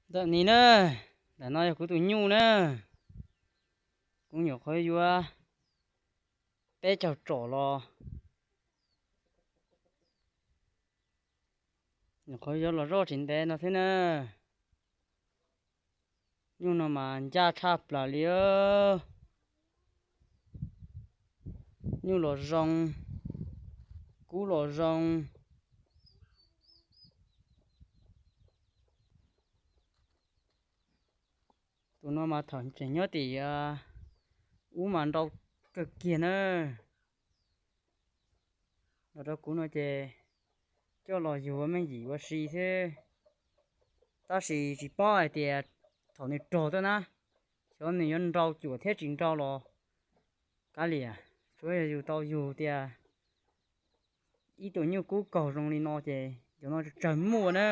Ntawm ni na, ntawm no yog kuv tus nyuj na. Kuv nyuam qhuav yuav peb caug tsom los, nyuam qhuav yuav los zoj tsis ntev no thiab na. Nyuj no mas ncaj tshaj plaws li. Nyuj los zoo, kub los zoo. Tus no mas thaum tseem nyob tim ub mas nrau kawg kiag na. Los rau kuv no ces coj los yug ua me nyuam ua si xwb, tab sis tsis paub hais tias thaum nws rog tuaj na, xyov nws yuav nrau cuam thiab tsis nrau los kav liam. Tsuav yog yus tau yug tias ib tug nyuj kub kaug zoo li no ces cov no tsawg muaj na.